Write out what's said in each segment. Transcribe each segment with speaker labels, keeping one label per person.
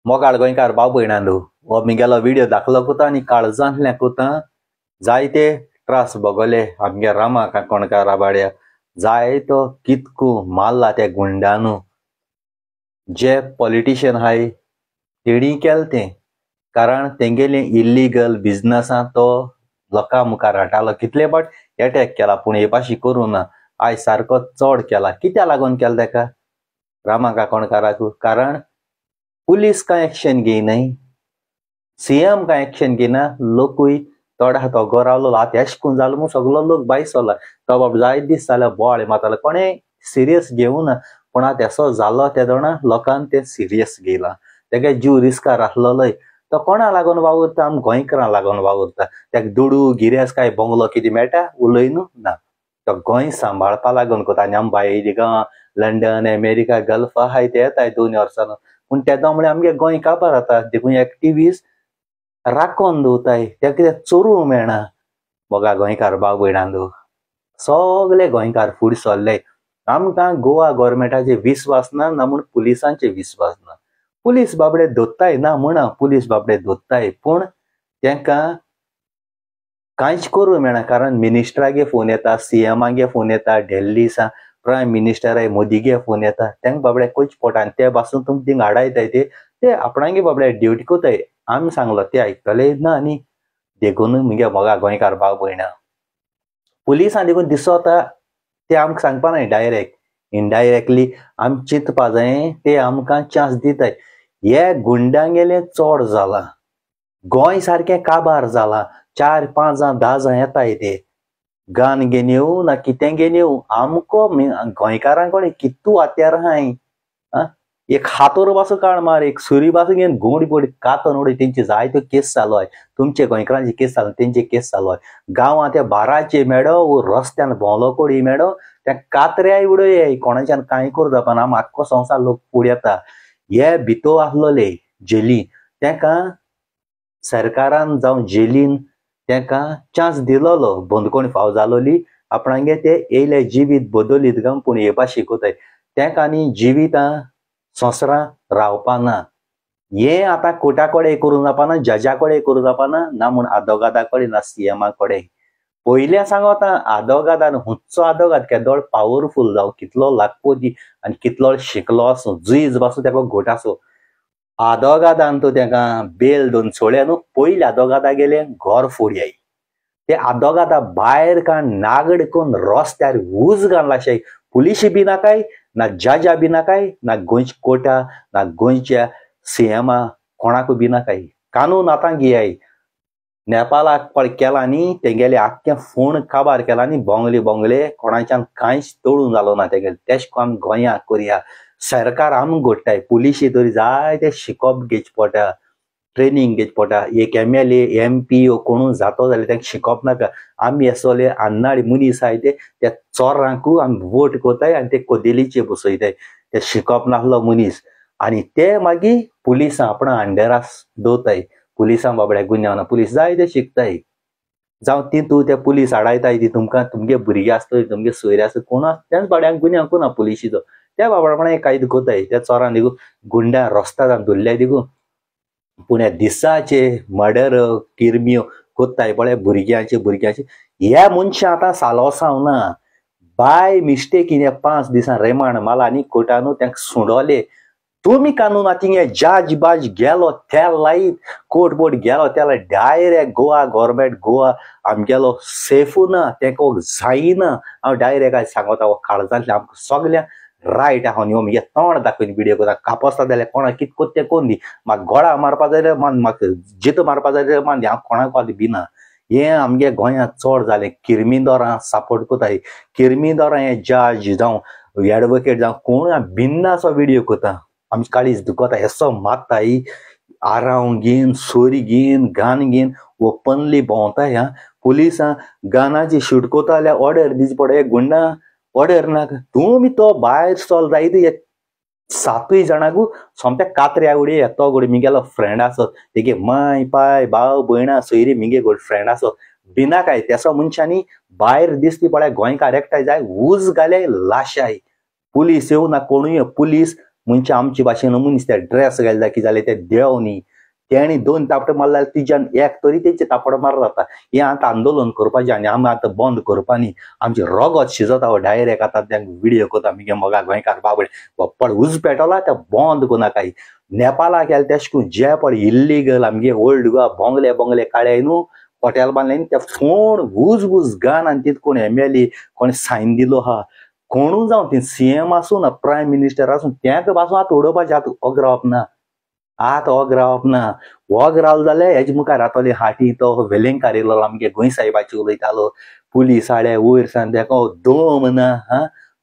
Speaker 1: मोगाळ गोंयकार भाव भयणांनो, हो मिगेलो व्हिडिओ दाखलो कोता आनी काळजांतल्यान कोता जायते त्रास भोगले आमगे रामा काकोणकारा बाड्या, जायतो कितकू मारला त्या गुंडानू। जे पॉलिटिशियन हाय तेणी केलें तें, कारण तेंगेले इल्लीगल बिजनसां तो लोकां मुखार हाडटालो। कितले फावट एटॅक केला पूण हे पाशी करूं ना, आयज सारको चड केला। कित्याक लागून केला तेका रामा काकोणकाराक? कारण पुलीस कांय एक्शन घेयनाय, सीएम कांय एक्शन घेयना, लोकूय थोडो तो गोरावलो आतां एश कोन जालो म्हूण सगलो लोक भायर सरला। तो बाब जायत दीस जाल्यार बोवाळ मारतालो, कोणें सिरियस घेवना, पूण आतां एसो जालो तेदोणा लोकान तें सिरियस घेयलां। तेगे जीव रिस्कार आसलेलोय। तो कोणा लागून वावुरता? आम गोंयकारां लागून वावुरता। तेका दुडू गिरेस काय बंगलो कितें मेळटा उलयनू ना, तो गोंय सांबाळपा लागून कोता। आनी आम भायले गांव लंडन अमेरिका गल्फ आहाय ते येताय 2 वर्सां, पूण तेदो म्हळ्यार आमगे गोंय काबार जाता। देखून एक्टिविस्ट राखोन दवरताय, तेका कितें चोरूंक मेळना। मोगा गोंयकार भाव भयणांनो, सगळे गोंयकार फुडें सरले। आमकां गोवा गोवोरमेंटाचेर विस्वास ना, ना म्हूण पुलिसांचेर विस्वास ना। पुलीस बाबडे धोत्ताय ना म्हणा, पुलीस बाबडे धोत्ताय, पूण तेंकां कांयच करूंक मेळना। कारण मिनिस्टरागे फोन येता, सीएमागे फोन येता, दिल्ली सा प्रायम मिनिस्टराय मोदीगे फोन येता, तेंकां बाबडे कोच पोटा। आनी ते पासून तुमकां थिंगा हाडायताय, ते आपणागे बाबडे ड्युटी कोताय। आमी सांगलो ते आयकतले ना न्ही। देखून मुगे मोगा गोंयकार भाव भयणां, पुलिसां देखून दिसता ते आमकां सांगपा नाय, डायरेक्ट इनडायरेक्टली आमी चिंतपा जाय, ते आमकां चान्स दिताय। हे गुंडांगेले चड जालां, गोंय सारकें काबार जालां। 4 5 जाण 10 जाण येताय ते गान घेवन येवं ना कितें घेवन येवं, आमको गोंयकारां कडेन कितू हत्यार आहाय। एक हातोर पासून काड मार, एक सुरी पासून घेवन गोडी बोडी कातोन उडय, तेंची जायत्यो केस चालू आहाय। तुमचे गोंयकारांची केस चालू, तेंची केस चालू आहाय। गांवांत त्या बाराचे मेडो रस्त्यान भोंवलो कोडी मेडो त्या कात्र्याय उडय, कोणाच्यान कांय करूं जावपाना। आम आख्खो संवसार लोक फुडें येता। हे भितर आसलोले जेली तेंकां सरकारान जावं जेलीन तेंकां चान्स दिलोलो, बंदखण फाव जालोली आपणागे ते येयले जिवीत बदलीत गांव, पूण हे पाशी कोताय तेंकां आनी जिवितां संवसारां रावपा ना। हे आतां कोर्टा कडेन करूंक जावपाना, जजा कडेन करूंक जावपाना, ना म्हूण आदोगादा कडेन ना सीएमा कडेन। पयलें सांगता आदोगादान हुंचो आदोगाद केदोळ पावरफूल जावं, कितलो लाखपती आनी कितलो शिकलो आसूं, जुईज पासून तेका घोट आसूं, आदोगादान तो तेका बेल दोन सोडले न्हू, पयले आदोगादा गेले घर फोडयाय। ते आदोगादा भायर काण नागड कोन रस्त्यार उज घालला लाशाय, पुलिशी बी नाकाय ना जजा बी नाकाय ना गोंयच्या कोर्टा ना गोंयच्या सीएमा कोणाकूय बी नाकाय। कानून आतां घेयाय। नेपालाक पळय केला न्ही, तेगेले आख्खें फोण काबार केला न्ही, बोंगले बोंगले कोणाच्यान कांयच तोडून जालो ना तेगेले। तेश कोन्न गोंयांक करया, सरकार आमकां घडटाय। पुलिशी तरी जायते शिकोप घेवचें पडटा, ट्रेनींग घेवचें पडटा। एक एमएलए एमपी कोणूय जातो जाल्यार तेंकां शिकोप नाका। आमी असले अन्नाडी मनीस आहाय ते त्या चोरांकूय आमी वोट कोताय आनी ते कोदेलीचे बसयताय, ते शिकोप नासलो मनीस। आनी ते मागीर पुलिसां आपणा अंडरा दवरताय। पुलिसां बाबड्या गुन्यांव ना, पुलीस जायते शिकताय। जावं तितू ते पुलीस हाडायताय ती तुमकां, तुमगे भुरगे आसतले तुमगे सोयरे आसतले कोण आसा तेंच बाबड्यांक गुन्यांव कोना पुलिशीचो, त्या बाबड्या कायदो कोताय। त्या चोरान देखून गुंड्या रस्त्यान धरल्या देखून। पूण ह्या दिसाचे मर्डर किरमियो कोत्ताय पळय भुरग्यांचे भुरग्यांचे, ह्या मनशां आतां सालोसांव ना। बाय मिस्टेकीन ह्या 5 दिसां रेमांड मारला आनी कोर्टानू तेंकां सुडोले। तुमी कानून आतां हे जज बाज गेलो त्या लायत, कोर्ट बोर्ड गेलो त्या लायत, डायरेक्ट गोवा गोवोरमेंट गोवा आमगेलो सेफू ना, तेंका जायना। हांव डायरेक्ट आयज सांगता, हो काळजांतल्यान आमकां सगळ्यांक रायट आहा न्ही। मुगे तोंड दाखयन व्हिडियो कोता, कापसता जाल्यार कोणाक कितें कोत्ता तें कोन्न दी, म्हाका गोळा मारपा जाल्यार मान, म्हाका जितो मारपा जाल्यार मान दी, हांव कोणाक आतां भिना। हें आमगे गोंयांत चड जालें। किरमिदोरां सपोर्ट कोताय, किरमिदोरां हे जज जावं एडवोकेट जावं कोण भिन्नासो व्हिडियो कोता। आमची काळीज दुखता, एसो मारताय आराव घेवन सोरी घेवन गान घेवन ओपनली भोंवताय। हा पुलिसां गानाची शूट कोता जाल्यार ऑर्डर दिवची पडटा, गुंडा ऑर्डर नाका। तुमी तो भायर सोल जायत हे 7 जाणांकू सोमत्या कात्र्या उडय। तो गोड मिगेलो फ्रेंड आसत, तेगे माय पाय भाव भयणां सोयरी मिगे गोड फ्रेंड आसत, बिनाकाय तेसो मनशांनी भायर दिसती पळय गोंयकार एकठांय जाय उज घाले लाशाय। पुलीस येवं ना कोणूय, पुलीस म्हणजे आमचे भाशेन मनीस ते ड्रेस घालता की जाले ते देव न्ही तेणी 2 तापट मारले तिज्यान एक तरी तेंचे तापड मार जाता. हें आतां आंदोलन करपाचें आनी आमी आतां बंद करपा न्ही. आमचें रगत शिजता डायरेक्ट आतां ते व्हिडियो करता आमगे मोगा गोंयकार बाबडे पळ उज पेटवला ते बंद करनाकाय. नेपाला गेले तेश करून जे पळ इल्लीगल आमगे ओल्ड गोवा बोंगले बोंगले काळे न्हू हॉटेल बांदले ते फोण वूज वूज गान आनी तितून कोण एमएलए कोण सायन दिलो आहा कोणू जावं ती सीएम आसूं ना प्रायम मिनिस्टर आसूं तेंका पासून आतां उडोवपाचें. आतां ओग रावप ना, आतां ओग रावप ना. ओग रावलो जाल्यार हेजे मुखार जातोली हाटी. तो वेलिंगकार येयलो आमगे गोंय साहेबाची उलयतालो पुलीस हाडे वयर सान तेका दम ना, हा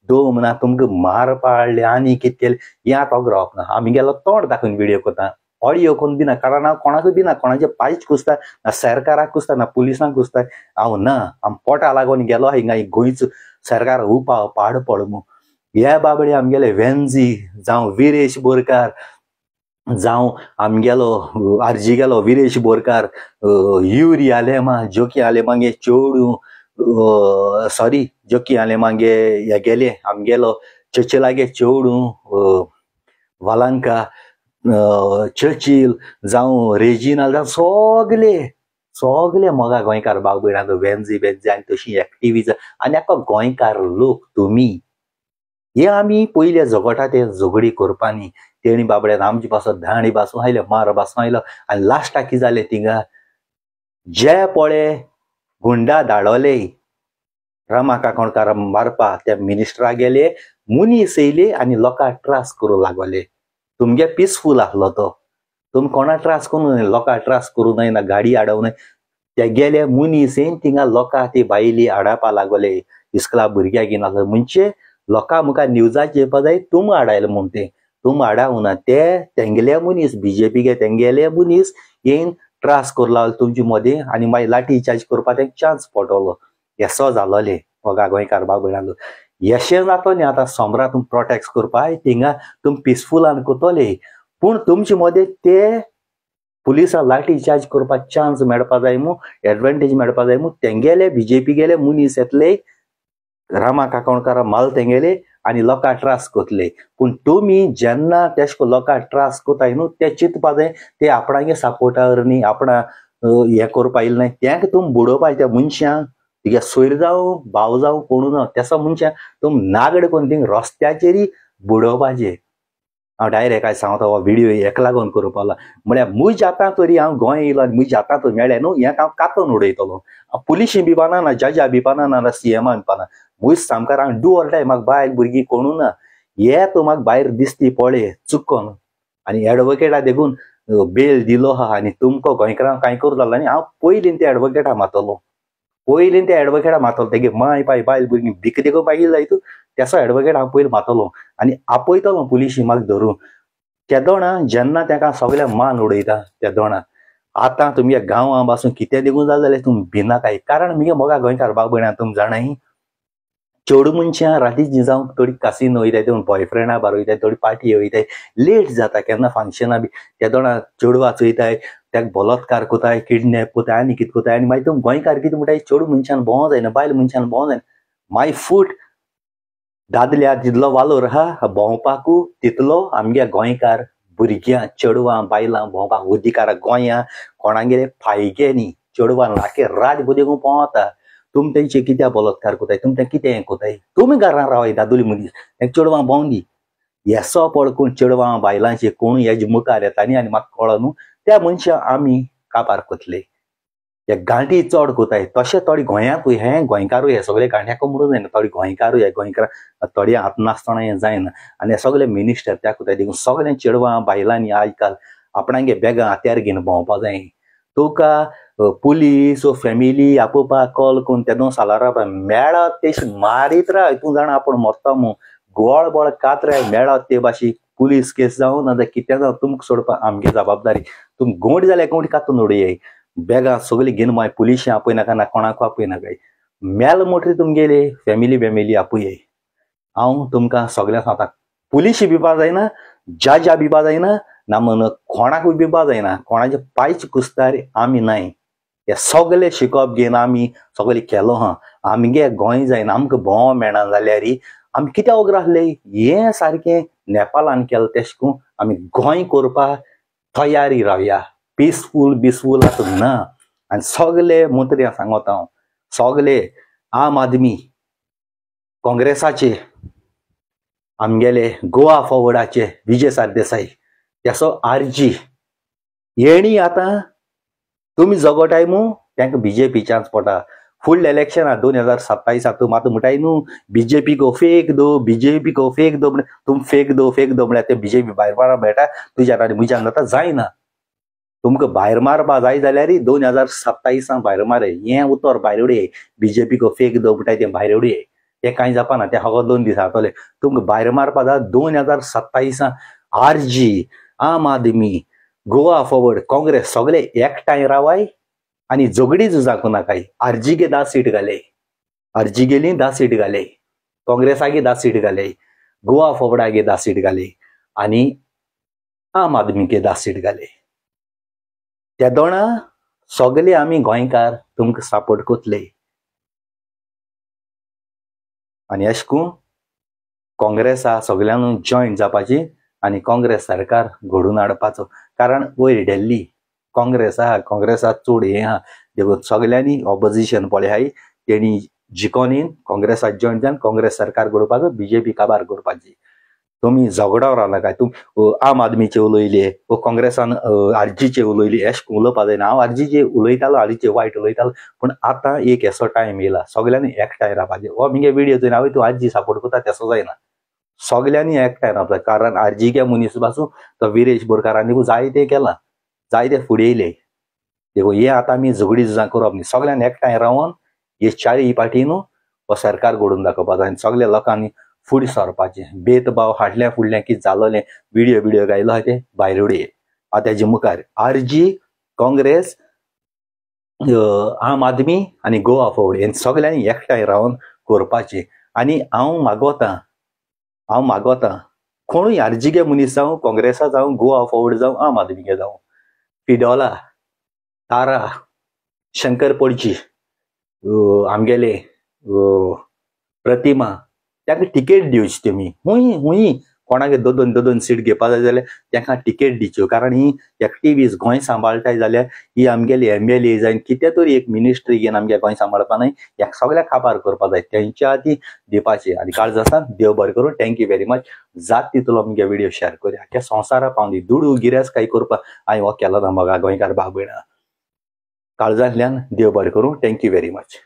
Speaker 1: दम ना, तुमकां मारपा हाडले आनी कितें केलें. हें आतां ओग रावप ना. आमी गेलो तोंड दाखोवन व्हिडियो करता, ऑडियो कोण दिना, कारण हांव कोणाकूय दिना, कोणाचे पांयच कुसता ना, सरकाराक कुसता ना, पुलिसांक कुसता. हांव ना, आम पोटा लागून गेलो हिंगा गोंयचो सरकार उपाव पाड पड मू. हे बाबडे आमगेले वेन्जी जावं विरेश बोरकार जावं आमगेलो आरजी गेलो विरेश बोरकार, युरी आलेमा, जोकी आलेमागे चेडूं, सॉरी जोकी आलेमागे हे गेले आमगेलो चर्चिलागे चेडूं वालांका, चर्चिल जावं रेजिनाल जावं सगले सगले मोगा गोंयकार भाव भयणां वेन्जी बेन्जी आनी तशी एक्टिविज आनी आख्खो गोंयकार लोक तुमी हे आमी पयले झगडटा ते झगडी करपा न्ही. तेणी बाबड्यान आमचे पासत धाणी बासून आयले, मार बासून आयलो आनी लास्टाक कितें जालें थिंगा जे पळे गुंडा धाडवले रमा काकोडकार मारपा त्या मिनिस्टरा गेले मनीस येयले आनी लोकांक त्रास करूं लागले. तुमगे पिसफूल आसलो तो, तुमी कोणा त्रास करूं न्हय, लोकांक त्रास करूं न्हय ना गाडी आडोवं न्हय. ते गेले मनीस येवन थिंगा लोकांक ती बायली आडावपा लागले, इस्कुला भुरग्याक घेवन आसले. म्हणजे लोकां मुखार न्यूजाचेर येवपा जाय तुमी आडायले म्हूण ते तुमी आडावना, ते तेंगेले मनीस बीजेपी गे तेंगेले मनीस येवन त्रास करूं लागले तुमचे मदीं आनी मागीर लाठी चार्ज करपाक तेंका चान्स पडटलो. येसो जालोले मोगा गोंयकार भाव भयणांनो. येशें जातलें न्ही आतां सोमरा तुमी प्रोटेक्ट करपाक थिंगा तुमी पिसफुलान करतले, पूण तुमचे मदें ते पुलिसां लाठी चार्ज करपाक चान्स मेळपा जाय मू, एडवांटेज मेळपा जाय मू. तेंगेले बीजेपी गेले मनीस येतले रामा काकोडकारा माल तेंगेले आनी लोकांक त्रास करतले. पूण तुमी जेन्ना तेश करून लोकांक त्रास करताय न्हू ते चिंतपा जाय ते आपणागे सपोर्टार न्ही, आपणा हें करपा येयलें न्हय, तेंका तुमी बुडोवपाक त्या मनशांक तुगे सोयर जावं भाव जावं कोणू जावं तेसो मनशां तुमी नागड करून थिंग रस्त्याचेरय बुडोवपाचें. हांव डायरेक्ट आयज सांगता हो व्हिडियो हेका लागून करपाक लागला. म्हळ्यार म्हज आतां तरी हांव गोंय येयलो आनी म्हज आतां तर मेळ्ळें न्हू हें हांव कातून उडयतलो. पुलिशी बिपाना ना, जजा बिपाना ना, सीएमा बिपाना, म्हज सामकार हांव do or die. म्हाका बायल भुरगीं कोणू ना, हे तूं म्हाका भायर दिसती पळय चुकोन आनी एडवोकेटा देखून बेल दिलो आहा आनी तुमकां गोंयकारांक कांय करूं जालें न्ही. हांव पयलीं ते एडवोकेटा मारतलो, पयलीं ते एडवोकेटा मारतलो. तेगे माय पाय बायल भुरगीं भीक देखून मागीर जाय तूं तेसो एडवोकेट हांव पयलीं मारतलो आनी आपयतलो पुलिशी म्हाका धरून. तेदोणा जेन्ना तेका सगळें मान उडयता तेदोणा आतां तुमगे गांवां पासून कितें देखून जालें जाल्यार तुमी भिनाकाय. कारण मुगे मोगा गोंयकार भाव भयणां तुमी जाणाय चेडूं मनशां रातीचीं जावं थोडी कासीन वयताय, थोडी बॉयफ्रेंडा बार वयताय, थोडी पार्टी वयताय, लेट जाता केन्ना फंक्शनां बी तेदोणा चेडवां चोयताय तेका बलात्कार करताय, किडनॅप करताय आनी कितें करताय. आनी मागीर तुमी गोंयकार कितें म्हणटाय चेडूं मनशान भोंवो जायना, बायल मनशान भोंवो जायना. मागीर फूट दादल्या जितलो वालोर आहा भोंवपाकू तितलो आमगे गोंयकार भुरग्यां चेडवां बायलां भोंवपाक अधिकार. गोंया कोणागेले फायगे न्ही, चेडवां आख्खे रात देखून भोंवता. तुमी तेंचे कित्याक बलात्कार करताय, तुमी तें कितें हें करताय, तुमी घरान रावाय दादोली मनीस तेंका चेडवां भोंवदी दी. येसो पळ कोण चेडवां बायलांचे कोणूय हेजे मुखार येता न्ही आनी म्हाका कळो न्हू त्या मनशां आमी काबार करतले. हे गांठी चड करताय तशें थोडे गोंयांतूय हें गोंयकारूय हे सगळे गांठ्याक म्हणून जायना, थोडे गोंयकारूय हे गोंयकार थोडे हात नासतना हें जायना. आनी हे सगळे मिनिस्टर त्या करताय देखून सगळे चेडवां बायलांनी आजकाल आपणागे बेगां हात्यार घेवन भोंवपा जाय. तुका पुलीस फॅमिली आपोवपाक कॉल करून तेदों सालारा मेळत तेशी मारीत राव, तूं जाणा आपूण मरता मू गोळ बोळ कातराय मेळत ते भाशेन पुलीस केस जावं ना जाल्यार कितें जावं तुमकां सोडपाक आमगे जबाबदारी. तुमी गोंट जाल्यार गोंट कातून उडयाय, बेगां सगळीं घेवन मागीर पुलिशी आपयनाका ना कोणाकू आपयनाकाय. मेल मोटरी तुमगेले फॅमिली बॅमिली आपयाय. हांव तुमकां सगळ्यांक सांगता पुलिशी भिवपा जायना, जजा भिवपा जायना, ना म्हण कोणाकूय भिवपा जायना. कोणाचे पांयच कुस्तार आमी नाय. हे सगळे शिकप घेवन आमी सगळें केलो आहा. आमगे गोंय जायना, आमकां भोंव मेळना जाल्यार आमी कित्याक ओगरो आसले हें सारकें नेपालान केलें तेशें करून आमी गोंय करपाक तयारी रावया. पिसफूल बिसफूल आतां ना. आनी सगळे मंत्र्यांक सांगता हांव, सगळे आम आदमी काँग्रेसाचे आमगेले गोवा फॉवर्डाचे विजय सरदेसाई तेसो आरजी येणी आतां तुमी जगोटाय मू तांकां बीजेपी चान्स पडटा. फुडल्या इलेक्शनां 2027 तूं आतां म्हणटाय न्हू बीजेपी को फेक दो, बीजेपी को फेक दो, तुम फेक दो फेक दो म्हळ्यार ते बीजेपी भायर मारपा मेळटा तुज्यान आनी म्हज्यान जाता जायना. तुमकां भायर मारपा जाय जाल्यार 2027 भायर मारे हें उतर भायर उडय, बीजेपी को फेक दो म्हणटाय तें भायर उडय, तें कांय जावपा तें फकत 2 दीस जातले. तुमकां भायर मारपा जाय 2027 आरजी आम आदमी गोवा फॉवर्ड काँग्रेस सगळे एकठांय रावाय आनी झगडी झुजां नाकाय. आरजीगे 10 सीट घाले, आरजी गेली 10 सीट घाले, काँग्रेसागे 10 सीट घाले, गोवा फॉवर्डागे 10 सीट घाले आनी आम आदमीके 10 सीट घाले. त्या दोणा सगळे आमी गोंयकार तुमकां सपोर्ट करतले. आनी अशें करून काँग्रेसा सगळ्यांनी जॉयन जावपाची आनी काँग्रेस सरकार घडोवन हाडपाचो. कारण वयर दिल्ली काँग्रेस आहा, काँग्रेसा चड हें आहा देखून सगळ्यांनी ऑपोजिशन पळय आहाय तेणी जिकोन येवन काँग्रेसाक जॉयन जावन काँग्रेस सरकार घडोवपाचो, बीजेपी काबार करपाची. तुमी झगडो रावनाकाय. तूं आम आदमीचे उलयले वो काँग्रेसान आरजीचे उलयले अशें उलोवपा जायना. हांव आरजीचे उलयतालो, आरजीचे वायट उलयतालो, पूण आतां एक असो टायम येयला सगळ्यांनी एकठांय रावपाचें. हो मुगे व्हिडियो थंय हांव तूं आरजी सपोर्ट करता तेसो जायना, सगळ्यांनी एकठांय रावपाक. कारण आरजी मनीस पासून तो विरेश बोरकारान देखून जायते केलां, जायते फुडें येयले. देखून हे आतां आमी झगडी झुजां करप न्ही, सगळ्यांनी एकठांय रावन हे चारय पार्टी न्हू हो सरकार घडोवन दाखोवपा जाय आनी सगळ्या लोकांनी फुडें सरपाचें. भेदभाव हाडल्या फुडलें कितें जालोलें व्हिडियो बिडियो गायलो आहा तें भायर उडय. आतां तेजे मुखार आरजी काँग्रेस आम आदमी आनी गोवा फॉवर्ड हे सगळ्यांनी एकठांय रावन करपाचें. आनी हांव मागोता, हांव मागोता कोणूय आरजीगे मनीस जावं, काँग्रेसा जावं, गोवा फॉवर्ड जावं, आम आदमीगे जावं, पिडोला तारा शंकर पडजी आमगेले प्रतिमा तांकां टिकेट दिवची. तुमी हुंय हुंय कोणाक 2 2 सीट घेवपा जाय जाल्यार तांकां टिकेट दिवच्यो. कारण ही एक्टिविस्ट गोंय सांबाळटाय जाल्यार ही आमगेली MLA जाय कितें तरी एक मिनिस्ट्री घेवन आमगे गोंय सांबाळपा न्हय, ह्या सगळ्याक काबार करपा जाय तेंच्या आदी दिवपाची. आनी काळजासान देव बरें करूं. Thank you very much. जात तितलो आमगे व्हिडियो शेअर करूया आख्या संवसारा पावंदी. दुडू गिरेस काय करपाक हांवें हो केलो ना मगा गोंयकार भाव भयणां. काळजांतल्यान देव बरें करूं. Thank you very much.